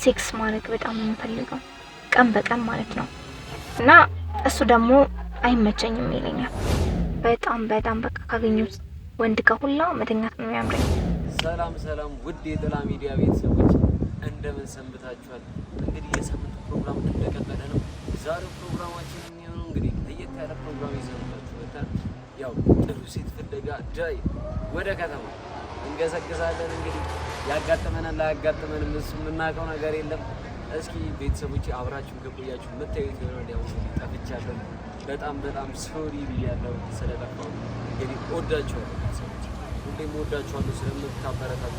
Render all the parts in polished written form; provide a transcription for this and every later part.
ሴክስ ማድረግ በጣም ነው የምፈልገው፣ ቀን በቀን ማለት ነው። እና እሱ ደግሞ አይመቸኝም ይለኛል። በጣም በጣም በቃ ካገኘሁት ወንድ ጋር ሁላ መተኛት ነው የሚያምረኝ። ሰላም ሰላም፣ ውድ የጥላ ሚዲያ ቤተሰቦች እንደምን ሰንብታችኋል? እንግዲህ የሳምንቱ ፕሮግራም እንደቀጠለ ነው። ዛሬው ፕሮግራማችን የሚሆነው እንግዲህ ለየት ያለ ፕሮግራም ይዘንላችሁ መጥተናል። ያው ጥሩ ሴት ፍለጋ ዳይ ወደ ከተማ እንገሰግሳለን። እንግዲህ ያጋጥመናል ላያጋጥመንም እሱ የምናውቀው ነገር የለም። እስኪ ቤተሰቦች አብራችሁን ከቆያችሁ የምታዩት ይሆናል። ያው እንግዲህ ጠፍቻለሁ፣ በጣም በጣም sorry ብያለሁ ስለጠፋሁ። እንግዲህ እወዳችኋለሁ ቤተሰቦች፣ ሁሌም እወዳችኋለሁ ስለምታበረታቱ፣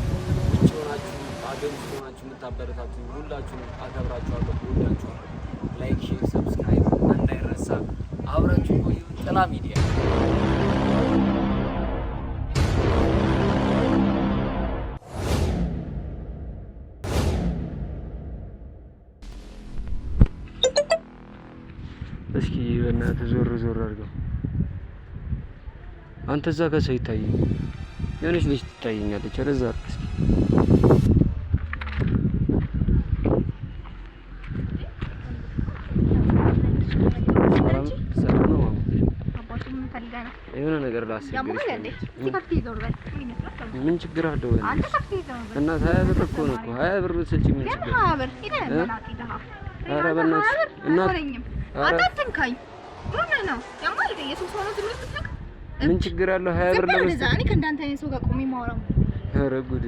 ውጭ ሆናችሁ አገር ውስጥ ሆናችሁ የምታበረታቱ ሁላችሁንም አከብራችኋለሁ፣ እወዳችኋለሁ። Like፣ share፣ subscribe እንዳይረሳ። አብራችሁ ቆዩ። ጥላ ሚዲያ። እስኪ በእናትህ ዞር ዞር አድርገው። አንተ እዛ ከሰው ይታየኝ የሆነች ልጅ ትታየኛለች። ወደዛ አድርግ እስኪ። የሆነ ነገር ላስቸግርሽ። ምን ችግር አለው? እናት 20 ብር እኮ ነው እኮ 20 ብር ብትሰጪኝ ምን ችግር? ኧረ በእናትሽ እናት አታትንካኝ። ምን ነው ያማል? የሰው ሰው ነው ዝም ብለህ ስትነካ ምን ችግር አለው? 20 ብር ለመስጠት እኔ ከእንዳንተ አይነት ሰው ጋር ቆሜ የማወራው። ኧረ ጉድ!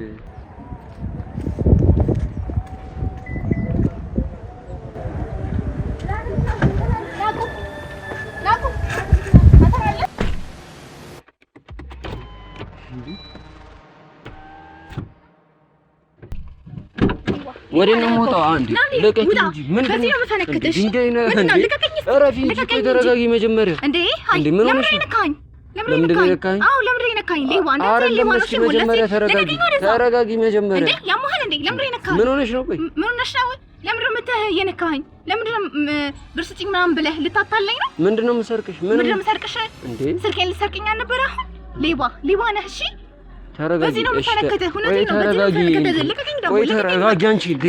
ወደ ነው የምወጣው። አንዴ ልቀቂኝ እንጂ ምንድን ነው ድንጋይ ነህ እንዴ? እረፊ እንጂ ቆይ ተረጋጊ መጀመሪያ። እንዴ ምን ሆነሽ ነው? ለምንድን ነው የነካኸኝ? አዎ ለምንድን ነው የነካኸኝ? ሌባ አንተ ሌባ ነው። እሺ መጀመሪያ ተረጋጊ፣ ተረጋጊ መጀመሪያ። እንዴ ያማሃል እንዴ? ለምንድን ነው የነካኸኝ? ምን ሆነሽ ነው? ቆይ ምን ሆነሽ ነው? ለምንድን ነው መተህ የነካኸኝ? ለምንድን ነው ብር ስጪኝ ምናምን ብለህ ልታታለኝ ነው? ምንድን ነው የምሰርቅሽ? ምንድን ነው የምሰርቅሽ? እንዴ ስልኬን ልትሰርቅኝ አልነበረ? አሁን ሌባ ሌባ ነህ። እሺ ተረጋጊ። በዚህ ነው የምፈነከተህ። እውነቴን ነው። በዚህ ነው የምፈነከተህ። ልቀቀኝ ደግሞ ተረጋጊ። አንቺ እንዴ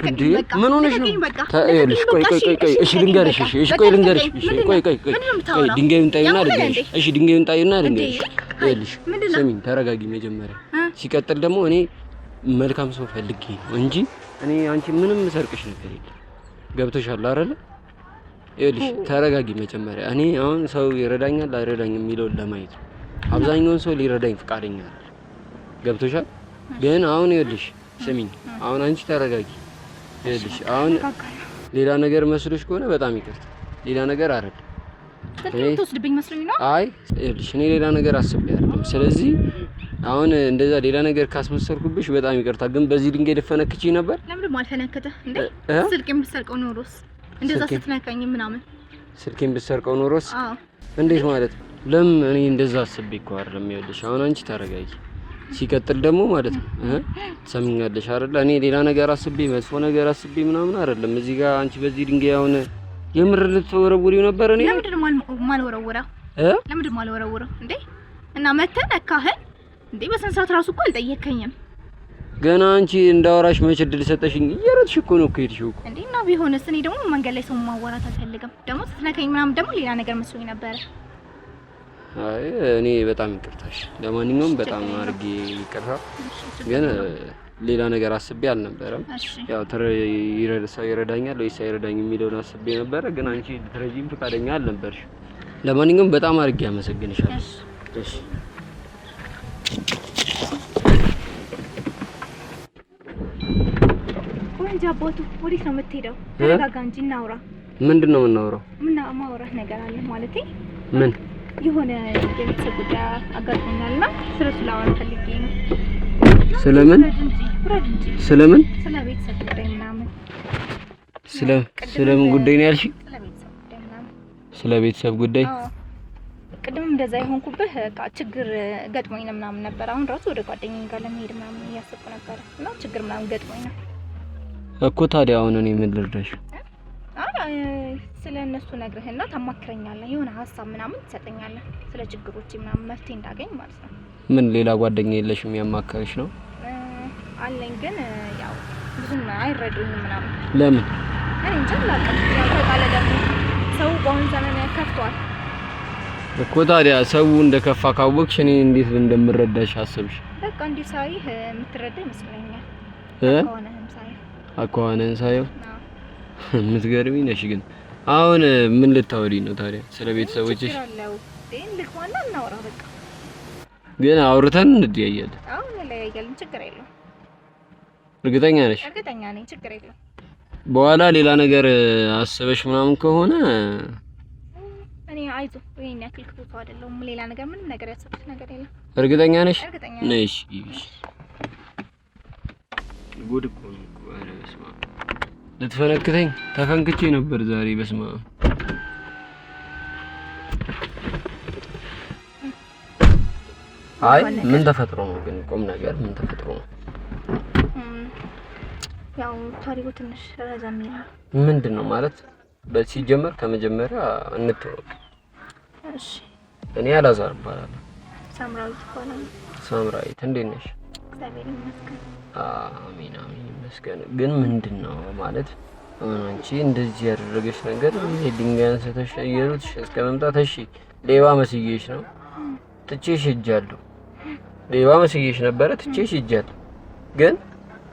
እንዴ ምን ሆነሽ ነው? ይኸውልሽ ቆይ ቆይ ቆይ ቆይ እሺ ልንገርሽ። እሺ እሺ ቆይ ልንገርሽ። እሺ ቆይ ቆይ ቆይ ቆይ ድንጋዩን ጣይና ልንገርሽ። እሺ ድንጋዩን ጣይና ልንገርሽ። ይኸውልሽ ስሚኝ፣ ተረጋጊ መጀመሪያ። ሲቀጥል ደግሞ እኔ መልካም ሰው ፈልጌ ነው እንጂ እኔ አንቺ ምንም ሰርቅሽ ነገር የለም። ገብቶሻል አይደለ? ይኸውልሽ ተረጋጊ መጀመሪያ። እኔ አሁን ሰው ይረዳኛል አይረዳኝም የሚለውን ለማየት ነው። አብዛኛውን ሰው ሊረዳኝ ፈቃደኛ አይደለም። ገብቶሻል? ግን አሁን ይኸውልሽ ስሚኝ፣ አሁን አንቺ ተረጋጊ። ይኸውልሽ አሁን ሌላ ነገር መስሎሽ ከሆነ በጣም ይቅርታ፣ ሌላ ነገር አይደለም። ትወስድብኝ መስሎኝ ነው። አይ ይኸውልሽ እኔ ሌላ ነገር አስቤ አይደለም። ስለዚህ አሁን እንደዛ ሌላ ነገር ካስመሰልኩብሽ በጣም ይቅርታ። ግን በዚህ ድንጋይ ልፈነክቺኝ ነበር። ለምንድን ነው አልፈነከተህ እንዴ? ስልኬን ብትሰርቀው ኖሮስ እንደዛ ስትነካኝ ምናምን ስልኬን ብትሰርቀው ኖሮስ? እንዴት ማለት ለምን? እኔ እንደዛ አስቤ እኮ አይደለም። ይኸውልሽ አሁን አንቺ ተረጋጊ። ሲቀጥል ደግሞ ማለት ነው ትሰሚኛለሽ አይደለ? እኔ ሌላ ነገር አስቤ መጥፎ ነገር አስቤ ምናምን አይደለም። እዚህ ጋር አንቺ በዚህ ድንጋይ አሁን የምር ልትወረውሪው ነበር። እኔ ለምንድን ነው የማልወረውረው? ለምንድን ነው የማልወረውረው እንዴ? እና መተህ ነካህን እንዴ? በስንት ሰዓት ራሱ እኮ አልጠየከኝም። ገና አንቺ እንዳወራሽ መች እድል ሰጠሽኝ? እየሮጥሽ እኮ ነው እኮ የሄድሽው እኮ እንዴ። እና ቢሆንስ እኔ ደግሞ መንገድ ላይ ሰው ማዋራት አልፈልግም። ደግሞ ስትነካኝ ምናምን ደግሞ ሌላ ነገር መስሎኝ ነበረ። አይ እኔ በጣም ይቅርታሽ። ለማንኛውም በጣም አድርጌ ይቅርታ፣ ግን ሌላ ነገር አስቤ አልነበረም። ያው ሰው ይረዳኛል ወይስ አይረዳኝ የሚለውን አስቤ ነበረ፣ ግን አንቺ ልትረጂም ፈቃደኛ አልነበርሽ። ለማንኛውም በጣም አድርጌ አመሰግንሻለሁ። እሺ ቆንጆ አባቱ፣ ወዴት ነው የምትሄደው? ተረጋጋ እንጂ እናውራ። ምንድን ነው የምናወራው? ምን ማውራት ነገር አለ ማለቴ ምን የሆነ የቤተሰብ ጉዳይ አጋጥሞኛል እና ስለሱ ላወራ ፈልጌ ነው። ስለምን? ስለምን? ስለ ቤተሰብ ጉዳይ ምናምን። ስለምን ጉዳይ ነው ያልሽኝ? ስለ ቤተሰብ ጉዳይ። ቅድም እንደዛ የሆንኩብህ በቃ ችግር ገጥሞኝ ነው ምናምን ነበር። አሁን ራሱ ወደ ጓደኛዬ ጋር ለመሄድ ምናምን እያሰብኩ ነበር እና ችግር ምናምን ገጥሞኝ ነው እኮ። ታዲያ አሁን እኔ ምን ልርዳሽ? አይ ስለ እነሱ ነግረህና ታማክረኛለህ፣ የሆነ ሀሳብ ምናምን ትሰጠኛለህ፣ ስለ ችግሮች ምናምን መፍትሄ እንዳገኝ ማለት ነው። ምን ሌላ ጓደኛ የለሽም ያማከርሽ ነው? አለኝ ግን ያው ብዙም አይረዱኝም ምናምን። ለምን? እኔ እንጃ አላውቅም። ያው ታውቃለህ ደግሞ ሰው በአሁን ዘመን ከፍቷል እኮ። ታዲያ ሰው እንደከፋ ካወቅሽ እኔ እንዴት እንደምረዳሽ አሰብሽ? በቃ እንዲሁ ሳይህ የምትረዳ ይመስለኛል። አኳኋንህም ሳይህ አኳኋንህን ሳየው የምትገርሚ ነሽ። ግን አሁን ምን ልታወሪ ነው ታዲያ ስለ ቤተሰቦችሽ? ልግባና እናውራ በቃ። ግን አውርተን እንለያያለን። አዎ እንለያያለን፣ ችግር የለውም። እርግጠኛ ነሽ? እርግጠኛ ነኝ፣ ችግር የለውም። በኋላ ሌላ ነገር አስበሽ ምናምን ከሆነ እኔ አይዞህ፣ ይሄን ያክል ክፉ ሰው አይደለሁም። ሌላ ነገር ምንም ነገር ያሰብኩት ነገር የለም። እርግጠኛ ነሽ? እርግጠኛ ነሽ? ጉድ እኮ ነው እኮ። ኧረ በስመ አብ ልትፈነክተኝ ተፈንክቼ ነበር ዛሬ። በስመ አብ። አይ ምን ተፈጥሮ ነው ግን? ቁም ነገር ምን ተፈጥሮ ነው? ያው ታሪኩ ትንሽ ረዘም ይላል። ምንድን ነው ማለት? ሲጀመር ከመጀመሪያ እንተዋወቅ። እሺ። እኔ አላዛር እባላለሁ። ሳምራዊት እባላለሁ። ሳምራዊት እንዴት ነሽ? እግዚአብሔር ይመስገን። አሜን አሜን ይመስገን። ግን ምንድን ነው ማለት አሁን አንቺ እንደዚህ ያደረገሽ ነገር ድንጋይ አንስተሽ እየሮጥሽ እስከ መምጣት፣ እሺ ሌባ መስዬሽ ነው ትቼሽ ሄጃለሁ። ሌባ መስዬሽ ነበረ ትቼሽ ሄጃለሁ። ግን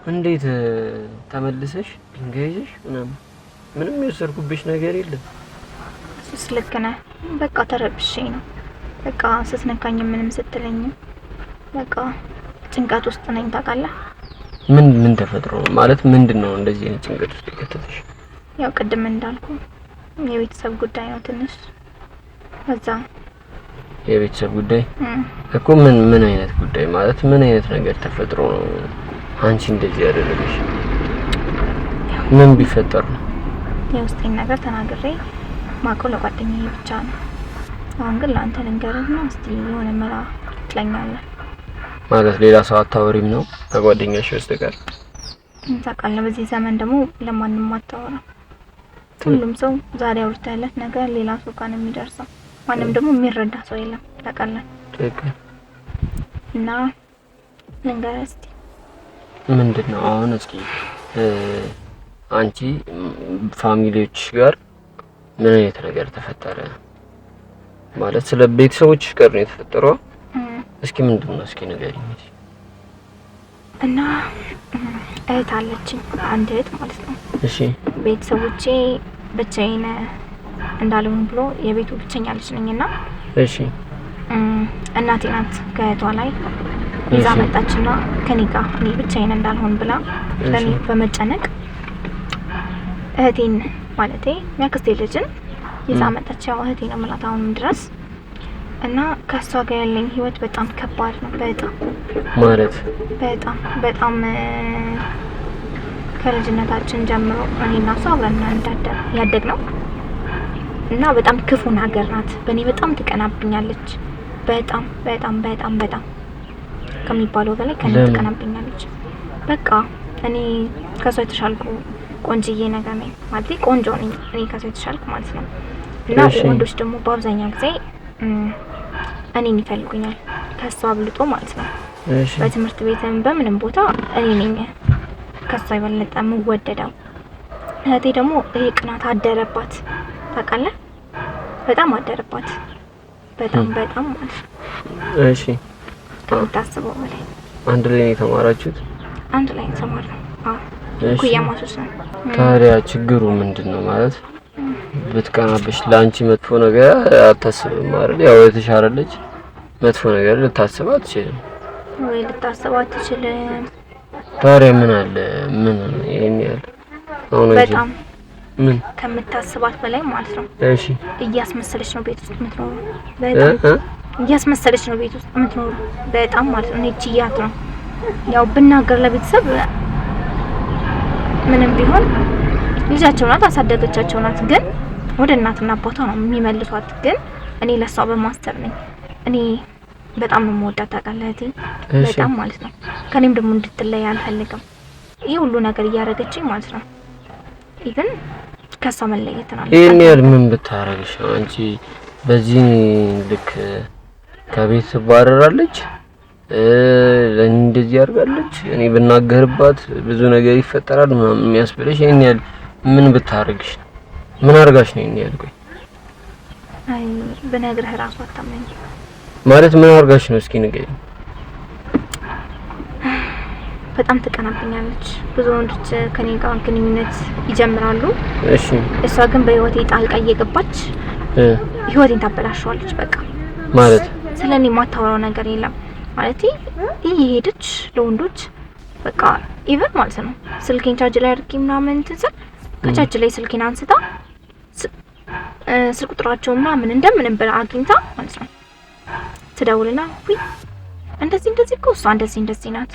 እንዴት ተመልሰሽ ድንጋይ ይዘሽ ምናምን? ምንም የወሰድኩብሽ ነገር የለም። እሱስ ልክ ነህ። በቃ ተረብሼ ነው። በቃ ስትነካኝ ምንም ስትለኝም በቃ ጭንቀት ውስጥ ነኝ ታውቃለህ። ምን ምን ተፈጥሮ ነው ማለት ምንድን ነው እንደዚህ አይነት ጭንቀት ውስጥ የከተተሽ? ያው ቅድም እንዳልኩ የቤተሰብ ጉዳይ ነው ትንሽ እዛ። የቤተሰብ ጉዳይ እኮ ምን ምን አይነት ጉዳይ ማለት ምን አይነት ነገር ተፈጥሮ ነው አንቺ እንደዚህ ያደረገሽ? ምን ቢፈጠር ነው? የውስጤን ነገር ተናግሬ ማውቀው ለጓደኛዬ ብቻ ነው። አሁን ግን ለአንተ ልንገርህና እስቲ የሆነ መላ ትለኛለህ። ማለት ሌላ ሰው አታወሪም ነው ከጓደኛሽ በስተቀር? ታውቃለህ፣ በዚህ ዘመን ደግሞ ለማንም አታወራም። ሁሉም ሰው ዛሬ አውርተህለት ነገ ሌላ ሰው ጋር ነው የሚደርሰው። ማንም ደግሞ የሚረዳ ሰው የለም ታውቃለህ። ትክክል። እና ልንገርህ እስቲ። ምንድን ነው አሁን? እስኪ አንቺ family ዎች ጋር ምን አይነት ነገር ተፈጠረ? ማለት ስለ ቤተሰቦችሽ ጋር ነው የተፈጠረው? እስኪ ምንድን ነው እስኪ ንገሪኝ። እና እህት አለችኝ፣ አንድ እህት ማለት ነው። እሺ። ቤተሰቦቼ ብቻዬን እንዳልሆን ብሎ የቤቱ ብቸኛ ልጅ ነኝና። እሺ። እናቴ ናት ከእህቷ ላይ ይዛ መጣችና ከኔ ጋር እኔ ብቻዬን እንዳልሆን ብላ ለኔ በመጨነቅ እህቴን ማለቴ የሚያክስቴ ልጅን ይዛ መጣች። ያው እህቴ ነው የምላት አሁንም ድረስ። እና ከእሷ ጋር ያለኝ ህይወት በጣም ከባድ ነው። በጣም ማለት በጣም በጣም ከልጅነታችን ጀምሮ እኔና እሷ አብረን ያደግነው እና በጣም ክፉ ነገር ናት። በእኔ በጣም ትቀናብኛለች። በጣም በጣም በጣም በጣም ከሚባለው በላይ ከእኔ ትቀናብኛለች። በቃ እኔ ከሷ የተሻልኩ ቆንጅዬ ነገር ነኝ ማለት ቆንጆ ነኝ እኔ ከሷ የተሻልኩ ማለት ነው። እና ወንዶች ደግሞ በአብዛኛው ጊዜ እኔን ይፈልጉኛል ከሷ አብልጦ ማለት ነው። በትምህርት ቤትም በምንም ቦታ እኔ ነኝ ከሷ የበለጠ የምወደደው። እህቴ ደግሞ ይሄ ቅናት አደረባት ታውቃለህ፣ በጣም አደረባት። በጣም በጣም ማለት ነው። እሺ። ከምታስበው በላይ። አንድ ላይ ነው የተማራችሁት? አንድ ላይ የተማርነው። አዎ እኩያማቾች ነን። ታዲያ ችግሩ ምንድን ነው ማለት? ብትቀናብሽ ለአንቺ መጥፎ ነገር አታስብም አይደል? ያው የተሻለ ልጅ መጥፎ ነገር ልታስብ አትችልም። ወይ ልታስብ አትችልም። ታዲያ ምን አለ? ምን ይሄን ያህል አሁን በጣም ምን ከምታስባት በላይ ማለት ነው። እሺ። እያስመሰለች ነው ቤት ውስጥ የምትኖረው። በጣም እያስመሰለች ነው ቤት ውስጥ የምትኖረው በጣም ማለት ነው። እኔ ችያት ነው ያው ብናገር ለቤተሰብ ምንም ቢሆን ልጃቸው ናት፣ አሳደገቻቸው ናት። ግን ወደ እናትና አባቷ ነው የሚመልሷት። ግን እኔ ለሷ በማሰብ ነኝ። እኔ በጣም ነው የምወዳት ታውቃለህ እህቴ፣ በጣም ማለት ነው። ከኔም ደግሞ እንድትለይ አልፈልግም። ይሄ ሁሉ ነገር እያደረገችኝ ማለት ነው። even ከሷ መለየት ነው። ይሄን ያህል ምን ብታረግሽ ነው አንቺ በዚህ ልክ ከቤት ትባረራለች? እንደዚህ አድርጋለች፣ እኔ ብናገርባት ብዙ ነገር ይፈጠራል ምናምን የሚያስብልሽ ይሄን ያህል ምን ብታረግሽ ነው? ምን አድርጋሽ ነው ይሄን ያህል? ቆይ አይ ብነግርህ እራሱ አታምነኝም። ማለት ምን አድርጋሽ ነው? እስኪ ንገሪኝ። በጣም ትቀናብኛለች። ብዙ ወንዶች ከኔ ጋር ግንኙነት ይጀምራሉ። እሺ። እሷ ግን በህይወቴ ጣልቃ እየገባች ህይወቴን ታበላሸዋለች። በቃ ማለት ስለኔ የማታወራው ነገር የለም። ማለት እየሄደች ለወንዶች በቃ even ማለት ነው ስልኬን ቻርጅ ላይ አድርጌ ምናምን እንትን ስል ከቻርጅ ላይ ስልኬን አንስታ ስልክ ቁጥራቸው ምናምን እንደምንም ብላ አግኝታ ማለት ነው ትደውልና ውይ እንደዚህ እንደዚህ እኮ እሷ እንደዚህ እንደዚህ ናት፣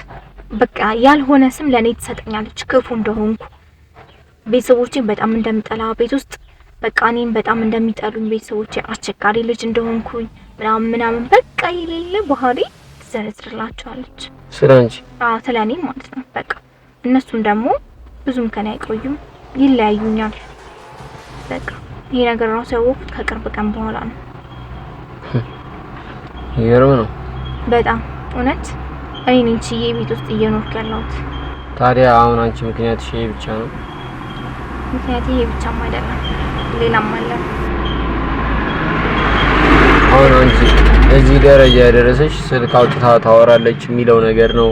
በቃ ያልሆነ ስም ለኔ ትሰጠኛለች፣ ክፉ እንደሆንኩ፣ ቤተሰቦቼን በጣም እንደምጠላ፣ ቤት ውስጥ በቃ እኔም በጣም እንደሚጠሉኝ ቤተሰቦቼ፣ አስቸጋሪ ልጅ እንደሆንኩኝ ምናምን ምናምን በቃ የሌለ ባህሪ ትዘረዝርላቸዋለች። ስለአንቺ? አዎ ስለኔ ማለት ነው። በቃ እነሱም ደግሞ ብዙም ከኔ አይቆዩም፣ ይለያዩኛል። በቃ ይሄ ነገር ራሱ ያወቅኩት ከቅርብ ቀን በኋላ ነው። ይገርም ነው በጣም እውነት። እኔ ነኝ ችዬ ቤት ውስጥ እየኖርኩ ያለሁት። ታዲያ አሁን አንቺ ምክንያትሽ ይሄ ብቻ ነው? ምክንያት ይሄ ብቻም አይደለም፣ ሌላም አለ። አሁን አንቺ እዚህ ደረጃ ያደረሰሽ ስልክ አውጥታ ታወራለች የሚለው ነገር ነው።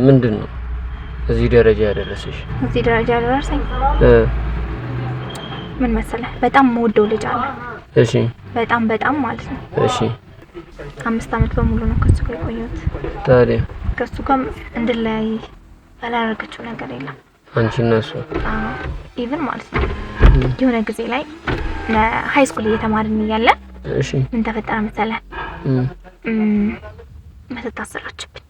ምንድን ነው እዚህ ደረጃ ያደረሰሽ? እዚህ ደረጃ ያደረሰኝ ምን መሰለህ፣ በጣም የምወደው ልጅ አለ። እሺ። በጣም በጣም ማለት ነው። እሺ። 5 ዓመት በሙሉ ነው ከሱ ጋር የቆየሁት። ታዲያ ከሱ ጋር እንድለያይ ያላደረገችው ነገር የለም። አንቺ እና እሱ? አዎ፣ even ማለት ነው የሆነ ጊዜ ላይ high school እየተማርን እያለ እሺ፣ ምን ተፈጠረ መሰለህ? መተት አሰራችብኝ።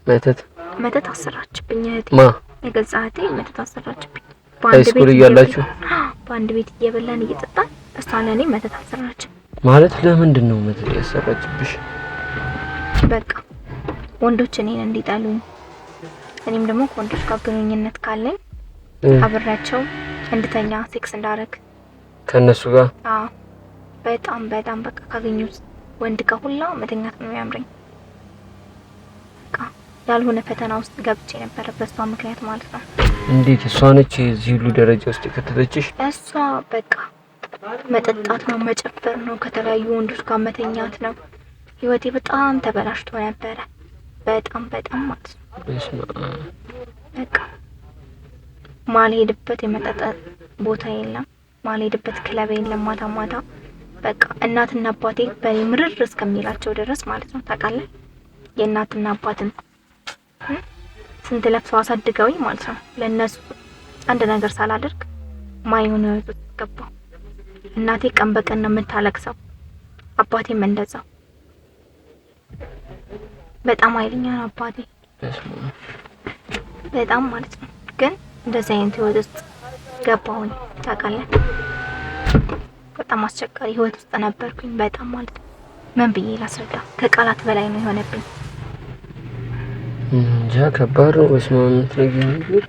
መተት? መተት አሰራችብኝ እህቴ። ማ? የገዛ እህቴ መተት አሰራችብኝ። high school እያላችሁ? በአንድ ቤት እየበላን እየጠጣን እሷ ለኔ መተት አሰራችብኝ። ማለት ለምንድን ነው መተት ያሰራችብሽ? በቃ ወንዶች እኔን እንዲጠሉኝ፣ እኔም ደግሞ ከወንዶች ጋር ግንኙነት ካለኝ አብሬያቸው እንድተኛ፣ ሴክስ እንዳረግ። ከነሱ ጋር? አዎ፣ በጣም በጣም በቃ ካገኘሁት ወንድ ጋር ሁላ መተኛት ነው የሚያምረኝ። በቃ ያልሆነ ፈተና ውስጥ ገብቼ ነበረ በእሷ ምክንያት ማለት ነው። እንዴት እሷ ነች እዚህ ሁሉ ደረጃ ውስጥ የከተተችሽ? እሷ በቃ መጠጣት ነው፣ መጨፈር ነው፣ ከተለያዩ ወንዶች ጋር መተኛት ነው። ህይወቴ በጣም ተበላሽቶ ነበረ። በጣም በጣም ማለት ነው። በቃ ማልሄድበት የመጠጥ ቦታ የለም፣ ማልሄድበት ክለብ የለም። ማታ ማታ በቃ እናትና አባቴ በኔ ምርር እስከሚላቸው ድረስ ማለት ነው። ታውቃለህ፣ የእናትና አባትን ስንት ለፍተው አሳድገውኝ ማለት ነው። ለነሱ አንድ ነገር ሳላደርግ ማይሆን ህይወት ውስጥ ገባሁ። እናቴ ቀን በቀን ነው የምታለቅሰው፣ አባቴም እንደዛው። በጣም ኃይለኛ ነው አባቴ፣ በጣም ማለት ነው። ግን እንደዚህ አይነት ህይወት ውስጥ ገባሁኝ ታውቃለህ። በጣም አስቸጋሪ ህይወት ውስጥ ነበርኩኝ፣ በጣም ማለት ነው። ምን ብዬ ላስረዳ? ከቃላት በላይ ነው የሆነብኝ። እንጃ ከባድ ነው። በስመ አብ የምትነግሪኝ ነገር።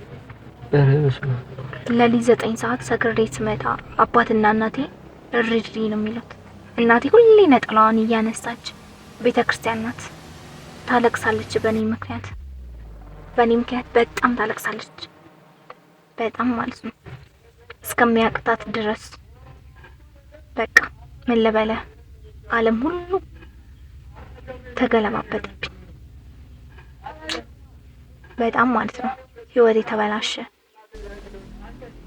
ኧረ በስመ አብ። ለሊት 9 ሰዓት ሰክሬ ስመጣ አባትና እናቴ እሪ ነው የሚሉት። እናቴ ሁሌ ነጠላዋን እያነሳች ቤተክርስቲያን ናት፣ ታለቅሳለች። በኔ ምክንያት በኔ ምክንያት በጣም ታለቅሳለች፣ በጣም ማለት ነው እስከሚያቅታት ድረስ። በቃ ምን ልበለህ፣ ዓለም ሁሉ ተገለባበጠብኝ በጣም ማለት ነው። ህይወቴ ተበላሸ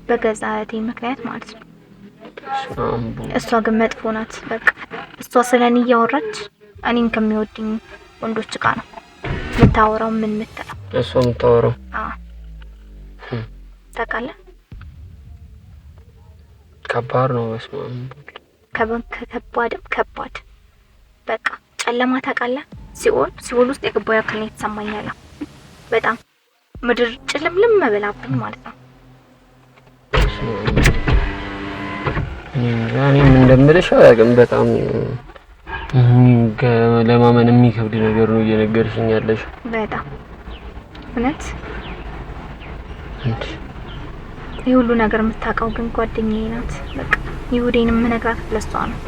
በገዛ እህቴ ምክንያት ማለት ነው። እሷ ግን መጥፎ ናት። በቃ እሷ ስለኔ እያወራች እኔን ከሚወድኝ ወንዶች ጋር ነው የምታወራው። ምን የምትለው እሷ የምታወራው? አዎ ታውቃለህ። ከባድ ነው። በስመ አብ። ከባድም ከባድ። በቃ ጨለማ ታውቃለህ። ሲኦል ውስጥ የገባው ያክል ነው የተሰማኝ ያለው። በጣም ምድር ጭልምልም ብላብኝ ማለት ነው። እኔም እንደምልሽ አላውቅም። በጣም ለማመን የሚከብድ ነገር ነው እየነገርሽኝ ያለሽ። በጣም እውነት። ይህ ሁሉ ነገር የምታውቀው ግን ጓደኛዬ ናት። በቃ ይሁዴን የምነግራት ለሷ ነው።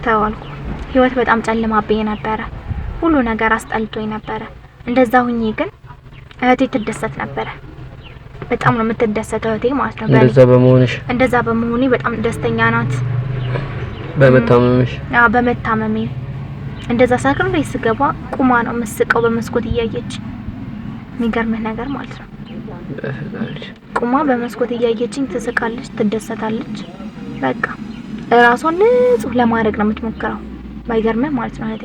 ተዋልኩ። ህይወት በጣም ጨልማብኝ ነበረ። ሁሉ ነገር አስጠልቶኝ ነበረ። እንደዛ ሁኜ ግን እህቴ ትደሰት ነበረ። በጣም ነው የምትደሰተው እህቴ ማለት ነው። እንደዛ በመሆንሽ እንደዛ በመሆኔ በጣም ደስተኛ ናት። በመታመምሽ? አዎ በመታመሜ። እንደዛ ሳክር ላይ ስገባ ቁማ ነው የምስቀው በመስኮት እያየች። የሚገርምህ ነገር ማለት ነው። ቁማ በመስኮት እያየችኝ ትስቃለች፣ ትደሰታለች። በቃ እራሷን ንጹህ ለማድረግ ነው የምትሞክረው። ባይገርምህ ማለት ነው እህቴ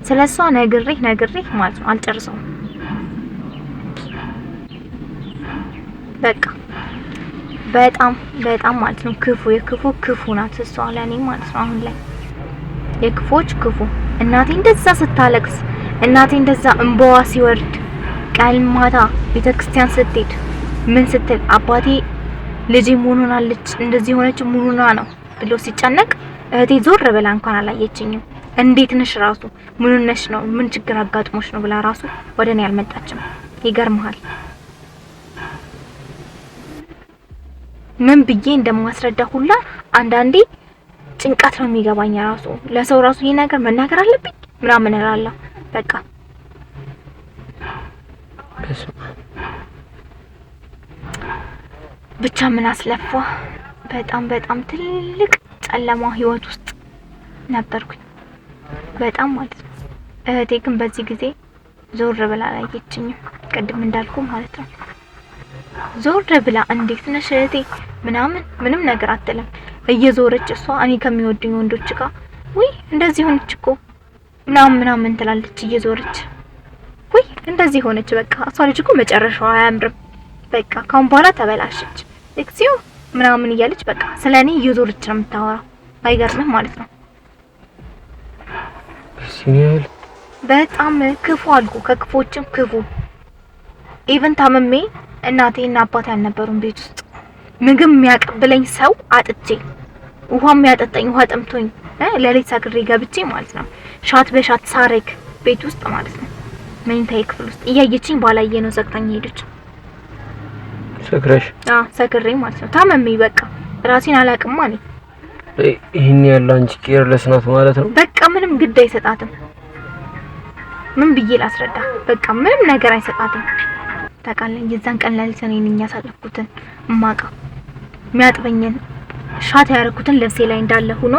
ስለሷ ነግሬህ ነግሬህ ማለት ነው አልጨርሰውም። በቃ በጣም በጣም ማለት ነው ክፉ የክፉ ክፉ ናት እሷ ለኔ ማለት ነው። አሁን ላይ የክፉዎች ክፉ። እናቴ እንደዛ ስታለቅስ፣ እናቴ እንደዛ እንባዋ ሲወርድ፣ ቀን ማታ ቤተክርስቲያን ስትሄድ ምን ስትል፣ አባቴ ልጄ ምን ሆናለች እንደዚህ ሆነች ምን ሆና ነው ብሎ ሲጨነቅ እህቴ ዞር ብላ እንኳን አላየችኝም። እንዴት ነሽ ራሱ ምን ነሽ ነው ምን ችግር አጋጥሞሽ ነው ብላ ራሱ ወደ እኔ አልመጣችም። ይገርምሃል። ምን ብዬ እንደማስረዳ ሁላ አንዳንዴ ጭንቀት ነው የሚገባኝ። ራሱ ለሰው ራሱ ይሄ ነገር መናገር አለብኝ ምናምን እላለሁ። በቃ ብቻ ምን አስለፋ በጣም በጣም ትልቅ ጨለማ ህይወት ውስጥ ነበርኩኝ። በጣም ማለት ነው። እህቴ ግን በዚህ ጊዜ ዞር ብላ አላየችኝም። ቅድም እንዳልኩ ማለት ነው። ዞር ብላ እንዴት ነሽ እህቴ ምናምን ምንም ነገር አትልም። እየዞረች እሷ እኔ ከሚወዱኝ ወንዶች ጋር ውይ እንደዚህ ሆነች እኮ ምናምን ምናምን ትላለች እየዞረች። ውይ እንደዚህ ሆነች፣ በቃ እሷ ልጅ እኮ መጨረሻዋ አያምርም፣ በቃ ካሁን በኋላ ተበላሸች፣ እግዚኦ ምናምን እያለች በቃ ስለኔ እየዞረች ነው የምታወራው። አይገርምህ ማለት ነው። በጣም ክፉ አልኩ፣ ከክፎችም ክፉ። even ታምሜ እናቴ እና አባቴ አልነበሩም ቤት ውስጥ። ምግብ የሚያቀብለኝ ሰው አጥቼ፣ ውሃ የሚያጠጣኝ ውሃ ጠምቶኝ ለሌት ሰክሬ ገብቼ ማለት ነው shot በ shot ሳረግ ቤት ውስጥ ማለት ነው መኝታዬ ክፍል ውስጥ እያየችኝ ባላየ ነው ዘግታኝ ሄደች። ሰክረሽ? አዎ ሰክሬ ማለት ነው ታመሜ በቃ ራሴን አላቅማ እኔ። ይሄን ያለ አንቺ careless ናት ማለት ነው። በቃ ምንም ግድ አይሰጣትም። ምን ብዬ ላስረዳ? በቃ ምንም ነገር አይሰጣትም። ታውቃለህ የዛን ቀን ሌሊት እኔ ነኝ ያሳለፍኩትን እማውቀው። የሚያጥበኝን shot ያደረኩትን ልብሴ ላይ እንዳለ ሆኖ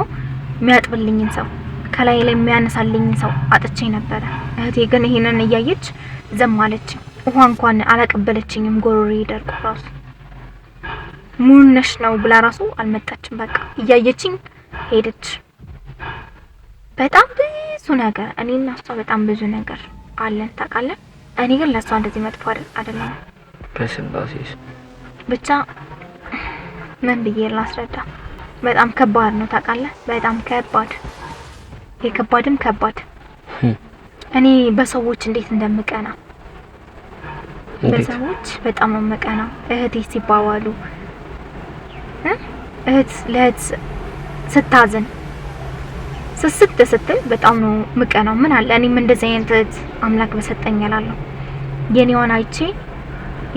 የሚያጥብልኝን ሰው ከላይ ላይ የሚያነሳልኝን ሰው አጥቼ ነበረ። እህቴ ግን ይሄንን እያየች ዘም አለች። ውሃ እንኳን አላቀበለችኝም። ጎሮሬ ደርቆ ራሱ ሙነሽ ነው ብላ ራሱ አልመጣችም። በቃ እያየችኝ ሄደች። በጣም ብዙ ነገር እኔና እሷ በጣም ብዙ ነገር አለን ታውቃለህ። እኔ ግን ለእሷ እንደዚህ መጥፎ አይደለም። በስላሴ ብቻ ምን ብዬ ላስረዳ? በጣም ከባድ ነው ታውቃለህ። በጣም ከባድ የከባድም ከባድ። እኔ በሰዎች እንዴት እንደምቀና በሰዎች በጣም ነው የምቀና። እህቴ ሲባባሉ እህት ለእህት ስታዝን ስስት ስትል በጣም ነው የምቀናው። ምን አለ እኔም እንደዚህ አይነት እህት አምላክ በሰጠኝ እላለሁ። የኔዋን አይቼ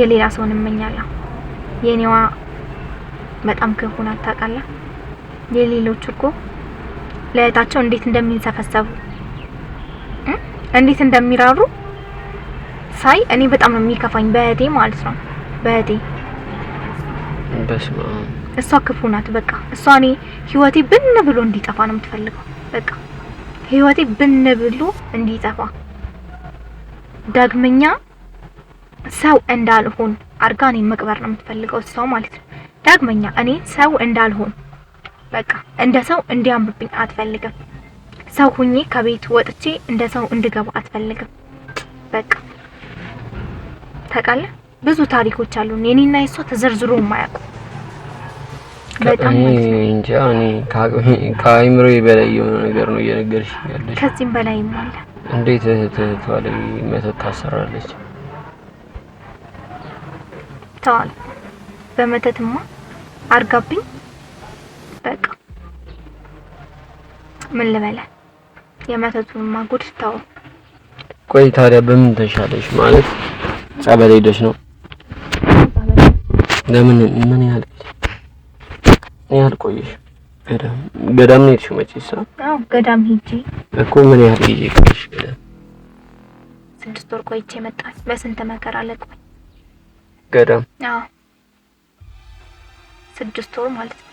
የሌላ ሰውን እመኛለሁ። የኔዋ በጣም ክፉ ናት ታውቃለህ። የሌሎች እኮ ለእህታቸው እንዴት እንደሚንሰፈሰቡ እንዴት እንደሚራሩ ሳይ እኔ በጣም ነው የሚከፋኝ በእህቴ ማለት ነው። በእህቴ በስመ አብ እሷ ክፉ ናት። በቃ እሷ እኔ ህይወቴ ብን ብሎ እንዲጠፋ ነው የምትፈልገው። በቃ ህይወቴ ብን ብሎ እንዲጠፋ ዳግመኛ ሰው እንዳልሆን አድርጋ እኔን መቅበር ነው የምትፈልገው እሷ ማለት ነው። ዳግመኛ እኔ ሰው እንዳልሆን በቃ እንደ ሰው እንዲያምርብኝ አትፈልግም። ሰው ሁኜ ከቤት ወጥቼ እንደ ሰው እንድገባ አትፈልግም። በቃ ታውቃለህ፣ ብዙ ታሪኮች አሉ የኔና የሷ ተዘርዝሮ የማያውቁ። በጣም ማለት ነው። እንጃ እኔ ከአእምሮዬ በላይ የሆነ ነገር ነው እየነገርሽኝ ያለሽ። ከዚህም በላይም አለ። እንዴት እህት እህቷ ላይ መተት ታሰራለች? ተዋል በመተትማ አርጋብኝ በቃ ምን ልበለ የመተቱንማ ጉድ ተው። ቆይ ታዲያ በምን ተሻለሽ? ማለት ጸበል ሄደሽ ነው? ለምን ምን ያህል ቆየሽ? ገዳም ገዳም ነው የሄድሽው መቼስ? አዎ ገዳም ሄጄ እኮ ምን ያህል ጊዜ ቆየሽ ገዳም? 6 ወር ቆይቼ መጣሁ። በስንት መከራ ለቆኝ ገዳም። አዎ 6 ወር ማለት ነው።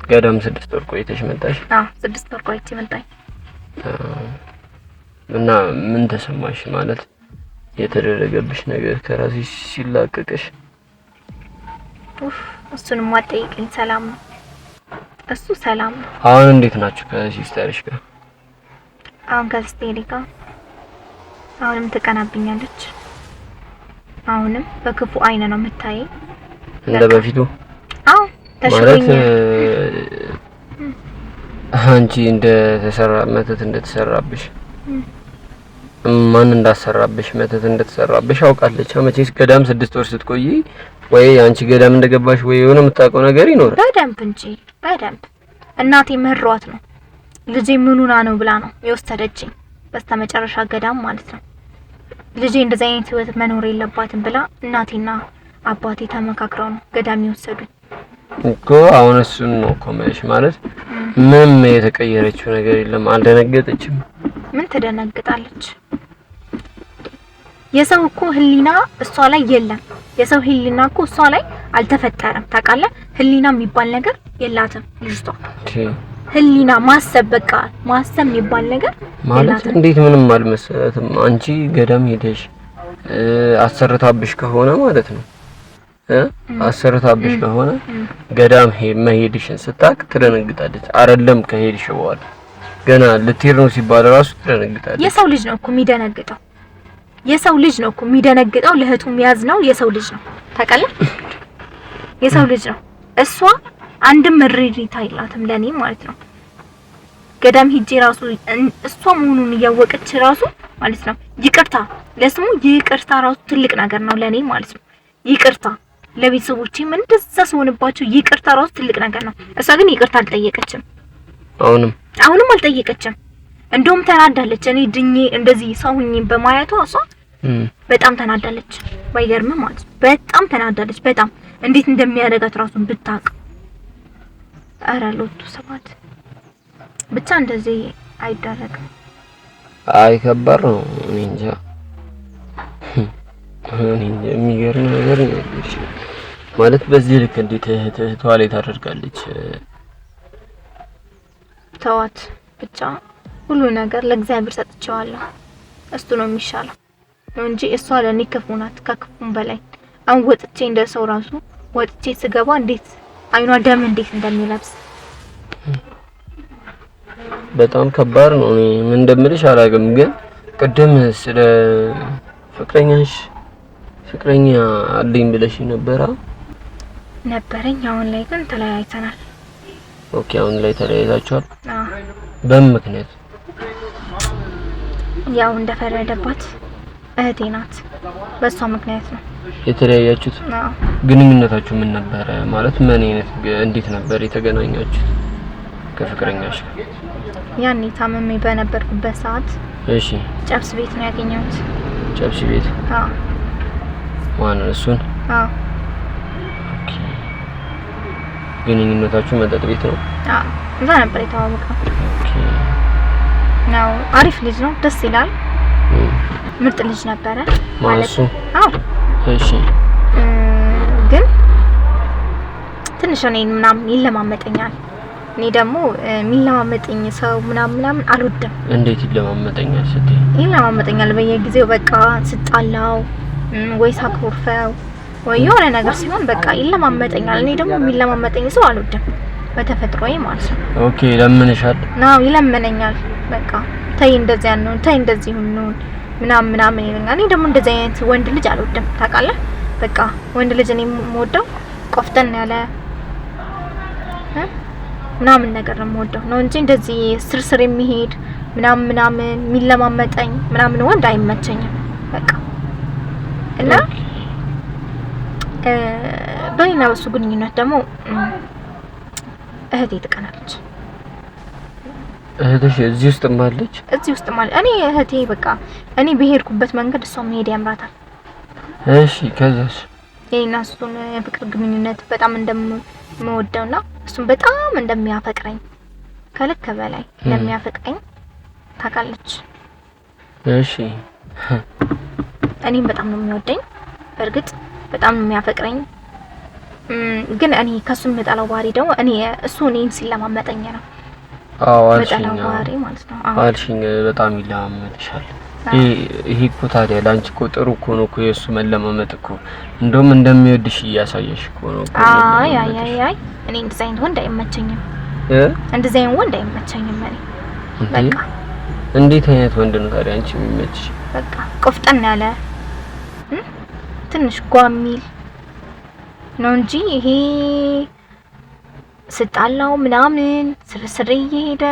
ገዳም 6 ወር ቆይተሽ መጣሽ? አዎ 6 ወር ቆይቼ መጣሁ። እና ምን ተሰማሽ? ማለት የተደረገብሽ ነገር ከራስሽ ሲላቀቅሽ? ኡፍ እሱንማ አትጠይቀኝ። ሰላም ነው እሱ ሰላም ነው። አሁን እንዴት ናችሁ ከ sister ሽ ጋር? አሁን ከ sister ኤ ጋር አሁንም ትቀናብኛለች። አሁንም በክፉ አይን ነው የምታየኝ። እንደ በፊቱ? አዎ ማለት አንቺ እንደተሰራ መተት እንደተሰራብሽ ማን እንዳሰራብሽ መተት እንደተሰራብሽ አውቃለች። መቼስ ገዳም 6 ወር ስትቆይ ወይ አንቺ ገዳም እንደገባሽ ወይ የሆነ የምታውቀው ነገር ይኖራል። በደንብ እንጂ በደንብ እናቴ መሯት ነው ልጄ ምኑና ነው ብላ ነው የወሰደችኝ በስተመጨረሻ ገዳም ማለት ነው። ልጄ እንደዚህ አይነት ህይወት መኖር የለባትም ብላ እናቴና አባቴ ተመካክረው ነው ገዳም የወሰዱኝ እኮ። አሁን እሱን ነው እኮ የምልሽ። ማለት ምንም የተቀየረችው ነገር የለም። አልደነገጠችም? ምን ትደነግጣለች? የሰው እኮ ህሊና እሷ ላይ የለም። የሰው ህሊና እኮ እሷ ላይ አልተፈጠረም። ታውቃለህ? ህሊና የሚባል ነገር የላትም ልጅቷ። ህሊና ማሰብ በቃ ማሰብ የሚባል ነገር ማለት እንዴት ምንም አልመሰላትም። አንቺ ገዳም ሄደሽ አሰርታብሽ ከሆነ ማለት ነው አሰርታብሽ ከሆነ ገዳም መሄድሽን ስታውቅ ትደነግጣለች። አይደለም ከሄድሽ በኋላ ገና ልትሄድ ነው ሲባል ራሱ ትደነግጣለች። የሰው ልጅ ነው እኮ የሚደነግጠው። የሰው ልጅ ነው እኮ የሚደነግጠው። ለእህቱ የሚያዝነው የሰው ልጅ ነው። ታውቃለህ? የሰው ልጅ ነው። እሷ አንድም ምሬታ የላትም ለኔ ማለት ነው። ገዳም ሂጄ ራሱ እሷ መሆኑን እያወቀች ራሱ ማለት ነው ይቅርታ ለስሙ ይቅርታ ራሱ ትልቅ ነገር ነው ለኔ ማለት ነው። ይቅርታ ለቤተሰቦቼም እንደዛ ስሆንባቸው ይቅርታ ራሱ ትልቅ ነገር ነው። እሷ ግን ይቅርታ አልጠየቀችም። አሁንም አልጠየቀችም። እንደውም ተናዳለች። እኔ ድኜ እንደዚህ ሰው ሁኜ በማየቷ እሷ በጣም ተናዳለች። ባይገርምም ማለት ነው በጣም ተናዳለች። በጣም እንዴት እንደሚያደርጋት ራሱን ብታውቅ። ኧረ ሎቱ ሰባት ብቻ እንደዚህ አይደረግም። አይ ከባድ ነው። እኔ እንጃ የሚገርም ነገር ነው ማለት በዚህ ልክ እንዴት እህቷ ላይ ታደርጋለች? ተዋት ብቻ ሁሉ ነገር ለእግዚአብሔር ሰጥቼዋለሁ። እሱ ነው የሚሻለው ነው እንጂ እሷ ለኔ ክፉ ናት፣ ከክፉም በላይ። አሁን ወጥቼ እንደ ሰው ራሱ ወጥቼ ስገባ እንዴት አይኗ ደም እንዴት እንደሚለብስ በጣም ከባድ ነው። እኔ ምን እንደምልሽ አላውቅም፣ ግን ቅድም ስለ ፍቅረኛሽ ፍቅረኛ አለኝ ብለሽ ነበራ? ነበረኝ። አሁን ላይ ግን ተለያይተናል። Okay፣ አሁን ላይ ተለያይታችኋል? አዎ። በምን ምክንያት? ያው እንደፈረደባት እህቴ ናት፣ በእሷ ምክንያት ነው የተለያያችሁት? አዎ። ግንኙነታችሁ ምን ነበረ? ማለት ምን አይነት እንዴት ነበር የተገናኛችሁት ከፍቅረኛሽ ጋር? ያኔ ታመሜ በነበርኩበት ሰዓት። እሺ። ጨብስ ቤት ነው ያገኘሁት። ጨብስ ቤት? አዎ። ማን እሱን? አዎ። Okay። ግንኙነታችሁ መጠጥ ቤት ነው? አዎ፣ እዛ ነበር የተዋወቅነው። Okay። ያው አሪፍ ልጅ ነው፣ ደስ ይላል። ምርጥ ልጅ ነበረ ማለት እሱ? አዎ። እሺ። ግን ትንሽ እኔን ምናምን ይለማመጠኛል። እኔ ደግሞ የሚለማመጠኝ ሰው ምናምን ምናምን አልወድም። እንዴት ይለማመጠኛል ስትይ? ይለማመጠኛል በየጊዜው በቃ ስጣላው ወይ ሳኮርፈው ወይ የሆነ ነገር ሲሆን በቃ ይለማመጠኛል። እኔ ደግሞ የሚለማመጠኝ ሰው አልወድም በተፈጥሮዬ ማለት ነው። Okay፣ ይለምንሻል? አዎ ይለምነኛል። በቃ ተይ እንደዚህ አንሁን፣ ተይ እንደዚህ ሁን ምናምን ምናምን ይለኛል። እኔ ደግሞ እንደዚህ አይነት ወንድ ልጅ አልወድም ታውቃለህ። በቃ ወንድ ልጅ እኔ የምወደው ቆፍጠን ያለ ምናምን ነገር ነው የምወደው ነው እንጂ እንደዚህ ስርስር የሚሄድ ምናምን ምናምን የሚለማመጠኝ ምናምን ወንድ አይመቸኝም። በቃ እና በእኔና በሱ ግንኙነት ደግሞ እህቴ ትቀናለች። እህትሽ እዚህ ውስጥ አለች? እዚህ ውስጥ ማለት እኔ እህቴ በቃ እኔ በሄድኩበት መንገድ እሷ መሄድ ያምራታል። እሺ፣ ከዛስ? የኔና እሱን የፍቅር ግንኙነት በጣም እንደምወደውና እሱን በጣም እንደሚያፈቅረኝ ከልክ በላይ እንደሚያፈቅረኝ ታውቃለች። እሺ እኔም በጣም ነው የሚወደኝ፣ በእርግጥ በጣም ነው የሚያፈቅረኝ። ግን እኔ ከሱ የምጠላው ባህሪ ደግሞ እኔ እሱ እኔን ሲለማመጠኝ ነው። አዎ አልሽኝ፣ የምጠላው ባህሪ ማለት ነው። አዎ አልሽኝ፣ በጣም ይለማመጥሻል። ይሄ እኮ ታዲያ ለአንቺ እኮ ጥሩ እኮ ነው እኮ የእሱ መለማመጥ እኮ እንደውም እንደሚወድሽ እያሳየሽ እኮ ነው እኮ። አይ አይ አይ አይ እኔ እንደዚህ አይነት ወንድ አይመቸኝም። እንደዚህ አይነት ወንድ አይመቸኝም። እኔ በቃ እንዴት አይነት ወንድ ነው ታዲያ አንቺ የሚመችሽ? በቃ ቆፍጠን ያለ ትንሽ ጓ የሚል ነው እንጂ ይሄ ስጣላው ምናምን ስርስሬ እየሄደ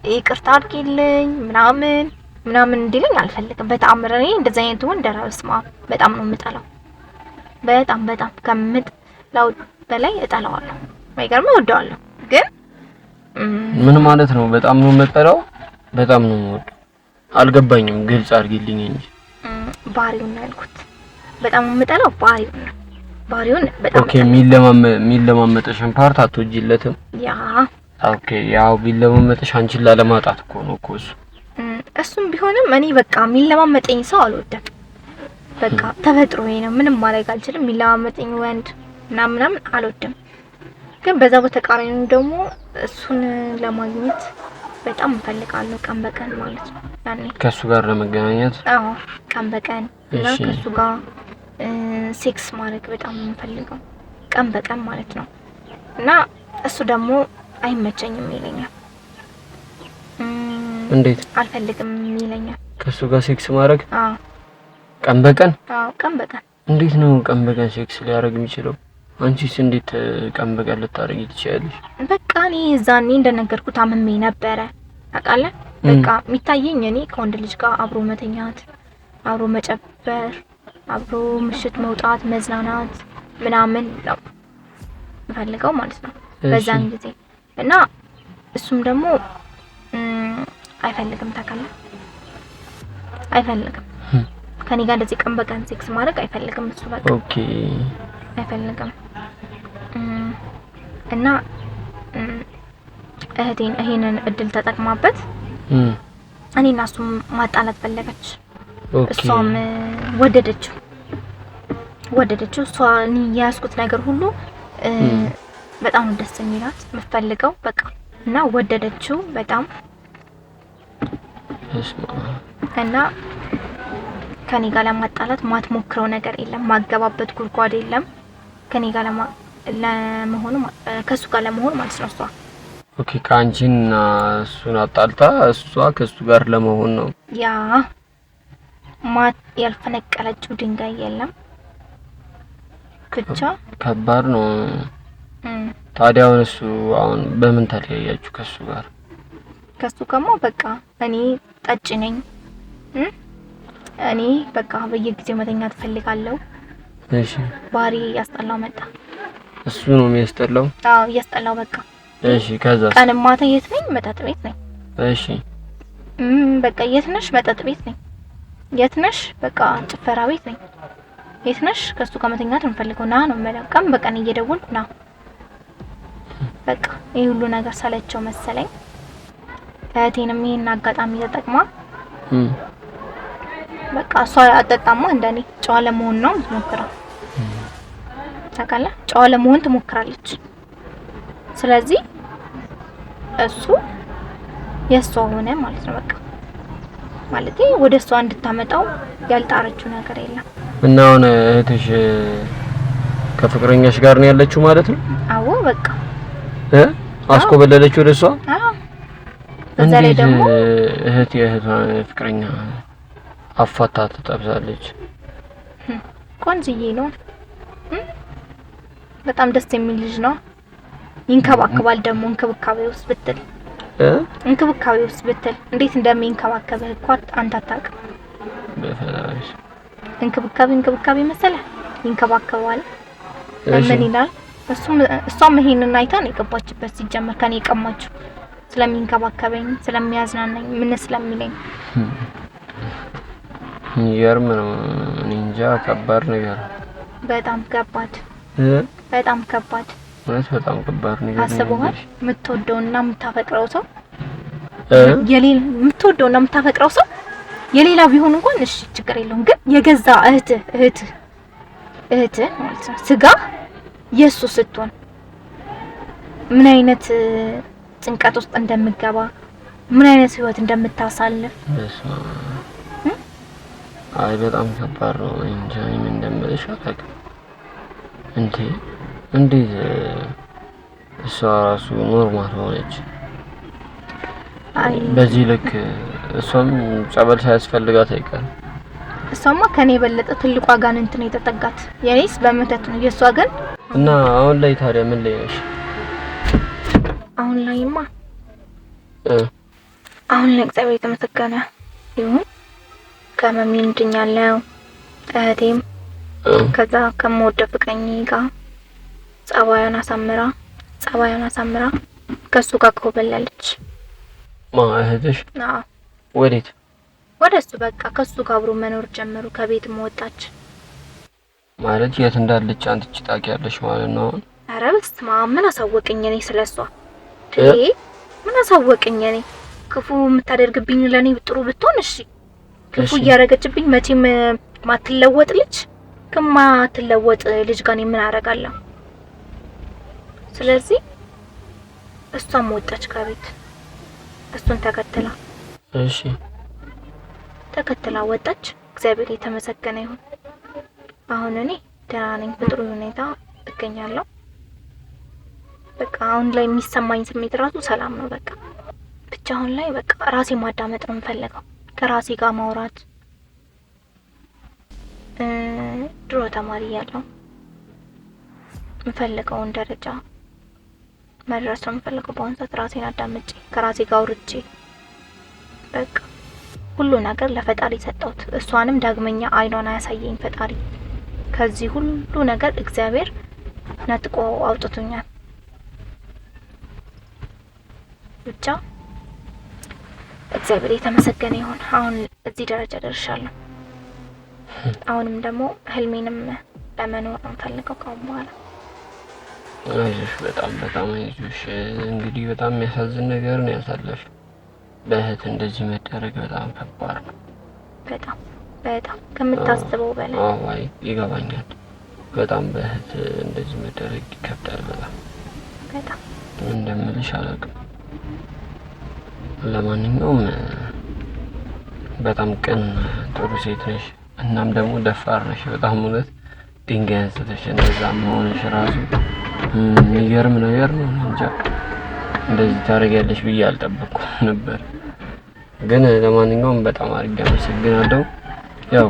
ይቅርታ አድርጊልኝ ምናምን ምናምን እንዲለኝ አልፈልግም። በተአምር እኔ እንደዚህ አይነት ወንድ ኧረ በስመ አብ በጣም ነው የምጠላው። በጣም በጣም ከምጠላው በላይ እጠላዋለሁ። ባይገርምህ እወደዋለሁ ግን ምን ማለት ነው? በጣም ነው የምጠላው፣ በጣም ነው የምወደው። አልገባኝም። ግልጽ አድርጊልኝ እንጂ። ባህሪውን ነው ያልኩት። በጣም የምጠላው ባህሪውን ነው። ባህሪውን በጣም okay። የሚለማመጥሽን part አትወጂለትም? yeah okay። ያው ቢለማመጥሽ አንቺን ላለማጣት እኮ ነው እኮ እሱ። እሱም ቢሆንም እኔ በቃ የሚለማመጠኝ ሰው አልወድም። በቃ ተፈጥሮዬ ነው፣ ምንም ማድረግ አልችልም። የሚለማመጠኝ ወንድ ምናምን ምናምን አልወድም። ግን በዛ በተቃራኒው ደግሞ እሱን ለማግኘት በጣም እፈልጋለሁ፣ ቀን በቀን ማለት ነው። ያኔ ከእሱ ጋር ለመገናኘት። አዎ ቀን በቀን እና ከእሱ ጋር ሴክስ ማድረግ በጣም የምፈልገው ቀን በቀን ማለት ነው። እና እሱ ደግሞ አይመቸኝም ይለኛል። እንዴት? አልፈልግም ይለኛል። ከእሱ ጋር ሴክስ ማድረግ? አዎ። ቀን በቀን? አዎ ቀን በቀን። እንዴት ነው ቀን በቀን ሴክስ ሊያደርግ የሚችለው? አንቺስ እንዴት ቀን በቀን ልታደርጊ ትችያለሽ? በቃ እኔ እዛኔ እንደነገርኩት ታምሜ ነበረ ታውቃለህ። በቃ የሚታየኝ እኔ ከወንድ ልጅ ጋር አብሮ መተኛት፣ አብሮ መጨፈር፣ አብሮ ምሽት መውጣት፣ መዝናናት ምናምን ነው የምፈልገው ማለት ነው በዛን ጊዜ። እና እሱም ደግሞ አይፈልግም ታውቃለህ፣ አይፈልግም ከኔ ጋር እንደዚህ ቀን በቀን ሴክስ ማድረግ አይፈልግም እሱ በቃ። okay አይፈልግም። እና እህቴን ይሄንን እድል ተጠቅማበት እኔና እሱም ማጣላት ፈለገች። እሷም ወደደችው። እሷ እኔ የያዝኩት ነገር ሁሉ በጣም ነው ደስ የሚላት የምትፈልገው በቃ እና ወደደችው በጣም። እና ከኔ ጋር ለማጣላት ማትሞክረው ነገር የለም፣ ማገባበት ጉድጓድ የለም። ከኔ ጋር ለመሆኑ ከሱ ጋር ለመሆን ማለት ነው እሷ። okay ከአንቺና እሱን አጣልታ እሷ ከሱ ጋር ለመሆን ነው። yeah ማት ያልፈነቀለችው ድንጋይ የለም ብቻ ከባድ ነው። ታዲያ አሁን እሱ አሁን በምን ተለያያችሁ ከሱ ጋር? ከሱ ጋርማ በቃ እኔ ጠጭ ነኝ፣ እኔ በቃ በየጊዜው መተኛት እፈልጋለሁ። እሺ ባህሪ እያስጠላው መጣ። እሱ ነው የሚያስጠላው? አዎ እያስጠላው በቃ። እሺ ከዛ ቀን ማታ የት ነኝ? መጠጥ ቤት ነኝ። እሺ በቃ የት ነሽ? መጠጥ ቤት ነኝ። የት ነሽ? በቃ ጭፈራ ቤት ነኝ። የት ነሽ? ከሱ ጋር መተኛት ነው የምፈልገው፣ ና ነው የምለው። ቀን በቀን እየደወልኩ ና። በቃ ይሄ ሁሉ ነገር ሰለቸው መሰለኝ። እህቴንም ይሄን አጋጣሚ ተጠቅማ በቃ እሷ አጠጣማ እንደኔ ጨዋ ለመሆን ነው የምትሞክረው። ታውቃለህ፣ ጨዋ ለመሆን ትሞክራለች። ስለዚህ እሱ የእሷ ሆነ ማለት ነው። በቃ ማለት ወደ እሷ እንድታመጣው ያልጣረችው ነገር የለም። እና አሁን እህትሽ ከፍቅረኛሽ ጋር ነው ያለችው ማለት ነው? አዎ በቃ አስኮበለለች ወደ እሷ። አዎ በዛ ላይ ደግሞ እህት የእህቷን ፍቅረኛ አፋታ ትጠብሳለች። ቆንጅዬ ነው፣ በጣም ደስ የሚል ልጅ ነው። ይንከባከባል ደግሞ እንክብካቤ ውስጥ ብትል እንክብካቤ ውስጥ ብትል እንዴት እንደሚንከባከብህ እኮ አንተ አታውቅም። እንክብካቤ እንክብካቤ መሰለህ ይንከባከባል። ምን ይላል እሷም ይሄንን አይታ ነው የገባችበት። ሲጀመር ከኔ የቀማችው ስለሚንከባከበኝ፣ ስለሚያዝናናኝ፣ ምን ስለሚለኝ። የሚገርም ነው። እኔ እንጃ ከባድ ነገር። በጣም ከባድ፣ በጣም ከባድ፣ እውነት በጣም ከባድ ነገር። አስበዋል። የምትወደውና የምታፈቅረው ሰው የሌላ የምትወደውና የምታፈቅረው ሰው የሌላ ቢሆን እንኳን እሺ ችግር የለውም። ግን የገዛ እህትህ እህትህ እህትህ ማለት ነው ስጋ የእሱ ስትሆን ምን አይነት ጭንቀት ውስጥ እንደምገባ፣ ምን አይነት ህይወት እንደምታሳልፍ። አይ በጣም ከባድ ነው። እንጃ ምን እንደምልሽ አላውቅም። እንዴ እንዴት እሷ ራሱ normal ሆነች በዚህ ልክ? እሷም ጸበል ሳያስፈልጋት አይቀርም። እሷማ ከኔ የበለጠ ትልቋ አጋንንት ነው የተጠጋት። የኔስ በመተት ነው፣ የእሷ ግን እና አሁን ላይ ታዲያ ምን ላይ ነሽ? አሁን ላይማ አሁን ላይ እግዚአብሔር የተመሰገነ ይሁን ከህመሜ ድኛለሁ። እህቴም ከዛ ከምወደው ፍቅረኛዬ ጋር ጸባዩን አሳምራ ጸባዩን አሳምራ ከሱ ጋር ኮበለለች። ማ እህትሽ? አዎ። ወዴት? ወደ እሱ በቃ ከሱ ጋር አብሮ መኖር ጀመሩ። ከቤትም ወጣች። ማለት የት እንዳለች አንቺ ታውቂያለሽ ማለት ነው? አሁን ኧረ በስመ አብ ምን አሳወቀኝ እኔ ስለሷ። ምን አሳወቀኝ እኔ። ክፉ የምታደርግብኝ ለኔ ጥሩ ብትሆን እሺ፣ ክፉ እያደረገችብኝ መቼም ማትለወጥ ልጅ ከማትለወጥ ልጅ ጋር እኔ ምን አደርጋለሁ? ስለዚህ እሷም ወጣች ከቤት እሱን ተከትላ። እሺ ተከትላ ወጣች። እግዚአብሔር የተመሰገነ ይሁን። አሁን እኔ ደህና ነኝ፣ በጥሩ ሁኔታ እገኛለሁ። በቃ አሁን ላይ የሚሰማኝ ስሜት ራሱ ሰላም ነው። በቃ ብቻ አሁን ላይ በቃ ራሴ ማዳመጥ ነው የምፈልገው፣ ከራሴ ጋር ማውራት። ድሮ ተማሪ እያለሁ የምፈልገውን ደረጃ መድረስ ነው የምፈልገው። በአሁኑ ሰዓት ራሴን አዳምጬ ከራሴ ጋር አውርቼ በቃ ሁሉ ነገር ለፈጣሪ ሰጠሁት። እሷንም ዳግመኛ አይኗን አያሳየኝ ፈጣሪ። ከዚህ ሁሉ ነገር እግዚአብሔር ነጥቆ አውጥቶኛል። ብቻ እግዚአብሔር የተመሰገነ ይሁን። አሁን እዚህ ደረጃ ደርሻለሁ። አሁንም ደግሞ ህልሜንም ለመኖር ነው የምፈልገው ከአሁን በኋላ። አይዞሽ፣ በጣም በጣም አይዞሽ። እንግዲህ በጣም የሚያሳዝን ነገር ነው ያሳለፍሽው። በእህት እንደዚህ መደረግ በጣም ከባድ ነው። በጣም በጣም ከምታስበው በላይ። አዎ፣ አይ ይገባኛል። በጣም በእህት እንደዚህ መደረግ ይከብዳል። በጣም በጣም ምን እንደምልሽ አላውቅም። ለማንኛውም በጣም ቅን ጥሩ ሴት ነሽ፣ እናም ደግሞ ደፋር ነሽ። በጣም እውነት ድንጋይ አንስተሽ እንደዛ መሆንሽ ራሱ የሚገርም ነገር ነው። እንጃ እንደዚህ ታደርጊያለሽ ብዬ አልጠበቅኩም ነበር። ግን ለማንኛውም በጣም አድርጌ አመሰግናለሁ። ያው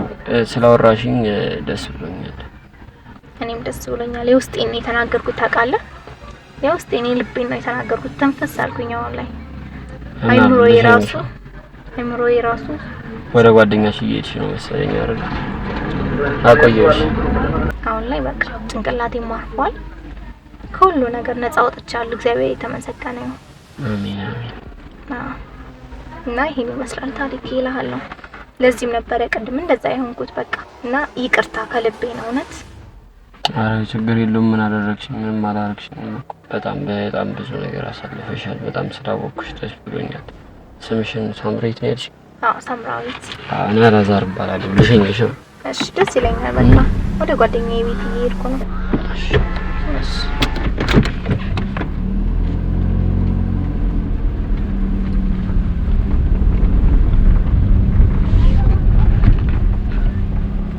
ስላወራሽኝ ደስ ብሎኛል። እኔም ደስ ብሎኛል። የውስጤን ነው የተናገርኩት ታውቃለህ። የውስጤን የልቤን ነው የተናገርኩት። ተንፈስ አልኩኝ አሁን ላይ። አይምሮዬ ራሱ አይምሮዬ ራሱ ወደ ጓደኛሽ እየሄድሽ ነው መሰለኝ አይደል? አቆየሁሽ። አሁን ላይ በቃ ጭንቅላቴም አርፏል። ከሁሉ ነገር ነፃ ወጥቻለሁ። እግዚአብሔር የተመሰገነ ይሁን። አሜን አሜን። እና ይሄን ይመስላል ታሪክ እልሃለሁ። ለዚህም ነበረ ቅድም እንደዛ የሆንኩት በቃ። እና ይቅርታ ከልቤ ነው እውነት። አረ ችግር የለውም። ምን አደረግሽኝ? ምንም አላደረግሽኝም እኮ። በጣም በጣም ብዙ ነገር አሳልፈሻል። በጣም ስላወቅኩሽ ደስ ብሎኛል። ስምሽን ሳምሬት ነው ያልሽኝ? አዎ ሳምራዊት። እኔ አላዛር እባላለሁ። ልሸኝሽ ነው። እሺ ደስ ይለኛል። በቃ ወደ ጓደኛዬ ቤት እየሄድኩ ነው። እሺ።